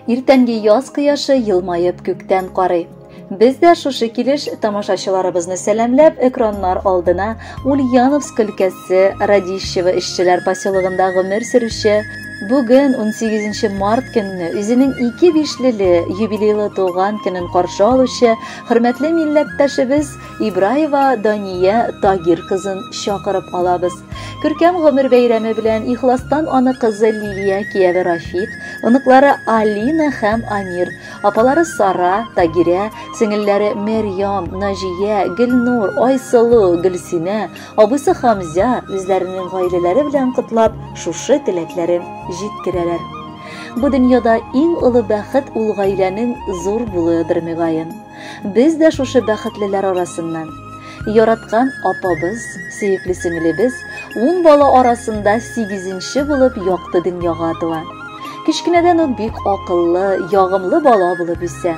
Иртәнге яз кояшы елмаеп күктән карый. Без дә шушы килеш тамашачыларыбызны сәламләп, экраннар алдына Ульяновск өлкәсе Радищево эшчеләр поселогында гомер сөрүче, бүген 18 март көнне үзенең ике бишлеле юбилейлы туган көнен каршы алучы хөрмәтле милләттәшебез Ибраева Дания Тагир кызын чакырып алабыз. Күркәм гомер бәйрәме белән ихластан аны кызы Лилия, кияве Рафик, оныклары Алина һәм Амир, апалары Сара, Тагирә, сеңелләре Мәрьям, Наҗия, Гөлнур, Айсылу, Гөлсинә, абыйсы Хамзя үзләренең гаиләләре белән котлап, шушы теләкләрен җиткерәләр. Бу дөньяда иң олы бәхет ул гаиләнең зур булуыдыр мөгаен. Без дә шушы бәхетлеләр арасыннан. Яраткан апабыз, сөекле сеңелебез 10 бала арасында 8-нче булып якты дөньяга туа. Кечкенәдән үк бик акыллы, ягымлы бала булып үсә.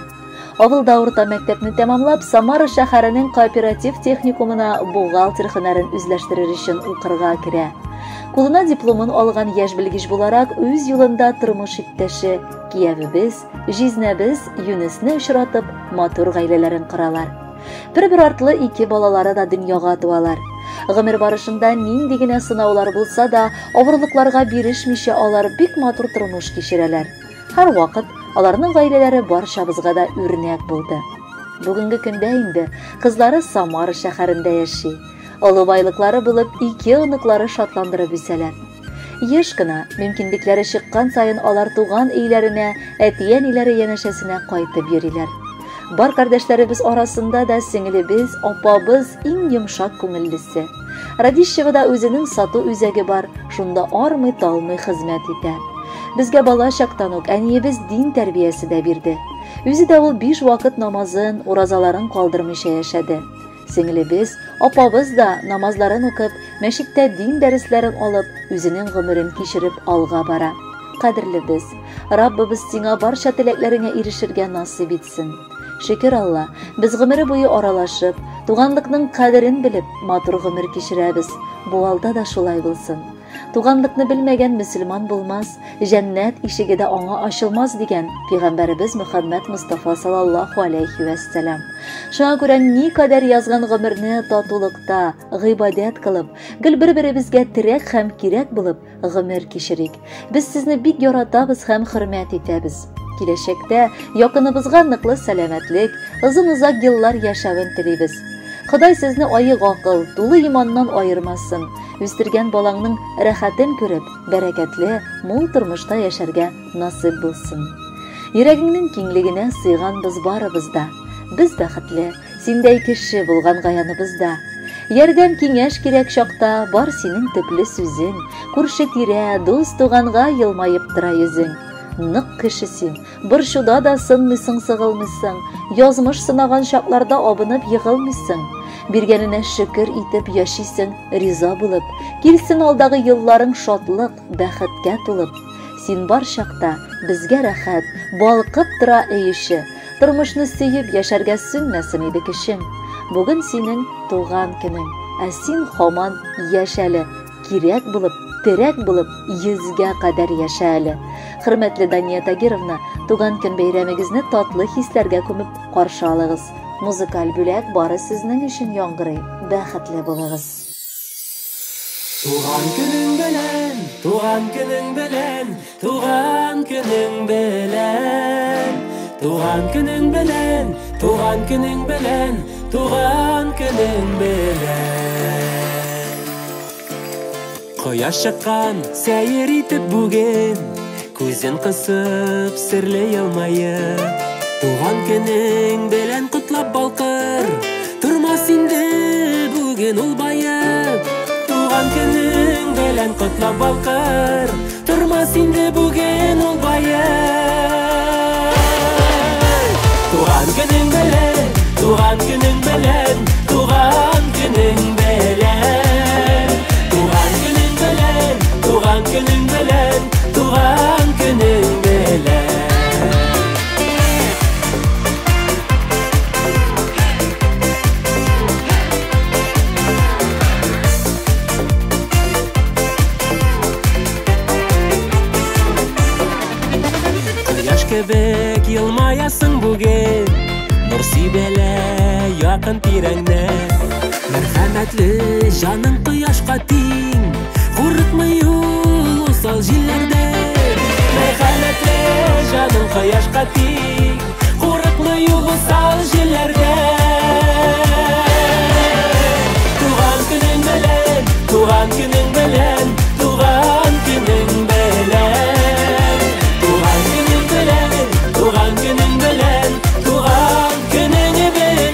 Авылда урта мәктәпне тәмамлап, Самара шәһәренең кооператив техникумына бухгалтер һөнәрен үзләштерер өчен укырга керә. Кулына дипломын алган яшь белгеч буларак үз юлында тормыш иптәше, киявебез, Җизнәбез Юнесне очратып, матур гаиләләрен коралар. Бер-бер артлы ике балалары да дөньяга туалар. Гомер барышында нинди генә сынаулар булса да, авырлыкларга бирешмичә алар бик матур тормыш кичерәләр. Һәрвакыт аларның гаиләләре барчабызга да үрнәк булды. Бүгенге көндә инде кызлары Самара шәһәрендә яши. Олы байлыклары булып ике оныклары шатландырып үсәләр. Еш кына, мөмкинлекләре чыккан саен алар туган өйләренә, әти-әниләре янәшәсенә кайтып йөриләр. Бар кардәшләребез арасында да сеңелебез, апабыз иң йомшак күңеллесе. Радищевода үзенең сату үзәге бар, шунда армый-талмый хезмәт итә. Безгә бала чактан ук әниебез дин тәрбиясе дә бирде. Үзе дә ул биш вакыт намазын, уразаларын калдырмыйча яшәде. Сеңлебез, апабыз да намазларын укып, мәчеттә дин дәресләрен алып, үзенең гомерен кичереп алга бара. Кадерлебез, Раббыбыз сиңа барча теләкләреңә ирешергә насыйп итсен. Шөкер Алла, без гомере буе аралашып, туганлыкның кадерен белеп, матур гомер кичерәбез. Бу алда да шулай булсын. Туганлыкны белмәгән мөселман булмас, җәннәт ишеге дә аңа ачылмас дигән пәйгамбәребез Мөхәммәд Мостафа саллаллаһу алейхи вәссәлам. Шуңа күрә никадәр язган гомерне татулыкта, гыйбадәт кылып, гел бер-беребезгә терәк һәм кирәк булып гомер кичерик. Без сезне бик яратабыз һәм хөрмәт итәбез. Киләчәктә якыныбызга ныклы сәламәтлек, озын-озак еллар яшәвен телибез. Ходай сезне аек акыл, тулы иманнан аермасын. Үстергән балаңның рәхәтен күреп, бәрәкәтле, мул тормышта яшәргә насыйп булсын. Йөрәгеңнең киңлегенә сыйганбыз барыбыз да. Без бәхетле, синдәй кеше булганга яныбызда. Ярдәм, киңәш кирәк чакта бар синең төпле сүзең, күрше-тирә, дус-туганга елмаеп тора йөзең. Нык кеше син, борчуда да сынмыйсың, сыгылмыйсың, язмыш сынаган чакларда абынып егылмыйсың. Биргәненә шөкер итеп яшисең, риза булып. Килсен алдагы елларың шатлык, бәхеткә тулып. Син бар чакта безгә рәхәт, балкып тора өй эче. Тормышны сөеп яшәргә сүнмәсен иде көчең. Бүген синең туган көнең, ә син һаман яшь әле. Кирәк булып, терәк булып, йөзгә кадәр яшә әле. Хөрмәтле Дания Тагировна, туган көн бәйрәмегезне татлы хисләргә күмеп каршы алыгыз. Музыкаль бүләк бары сезнең өчен яңгырый. Бәхетле булыгыз. Туган көнең белән, туган көнең белән, туган көнең белән. Туган көнең белән, туган көнең белән, туган көнең белән. Кояш чыккан сәер итеп бүген, күзен кысып серле елмаеп. Туган көнең белән котлап балкыр, тормас инде бүген ул баеп. Туган көнең белән котлап балкыр, тормас инде бүген ул баеп. Туган көнең белән, туган көнең белән, туган көнең белән. Туган көнең белән, туган көнең белән, туган көнең белән. Кояш кебек елмаясың бүген, нур сибелә якын тирәңдә. Мәрхәмәтле җаның кояшка тиң, курыкмый ул усал җилләрдән. Мәрхәмәтле җаның кояшка тиң, курыкмый ул усал җилләрдән. Туган көнең белән, туган көнең белән, туган көнең белән. Туган көнең белән, туган көнең белән, туган көнең белән.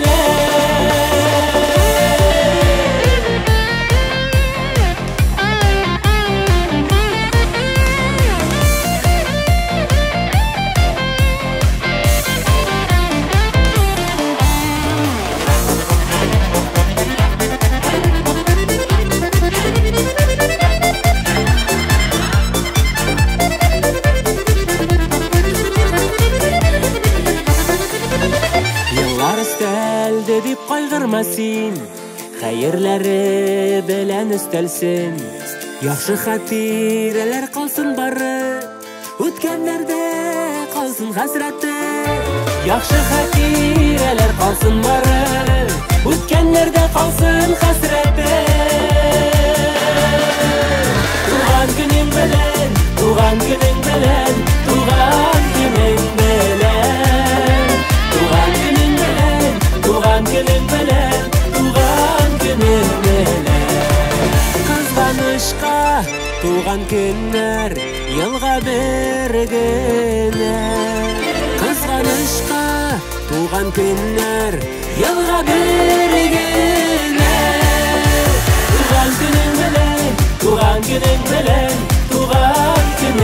Еллар өстәлде дип кайгырма син, хәерләре белән өстәлсен. Яхшы хатирәләр калсын бары, үткәннәрдә калсын хәсрәте. Яхшы хатирәләр калсын бары, үткәннәрдә калсын хәсрәте. Туган көнең белән, туган көнең белән, туган көнең белән. Туган көнең белән, туган көнең белән, туган көнең белән. Кызганычка туган көннәр елга бер генә. Кызганычка туган көннәр елга бер генә. Туган көнең белән, туган көнең белән, туган көнең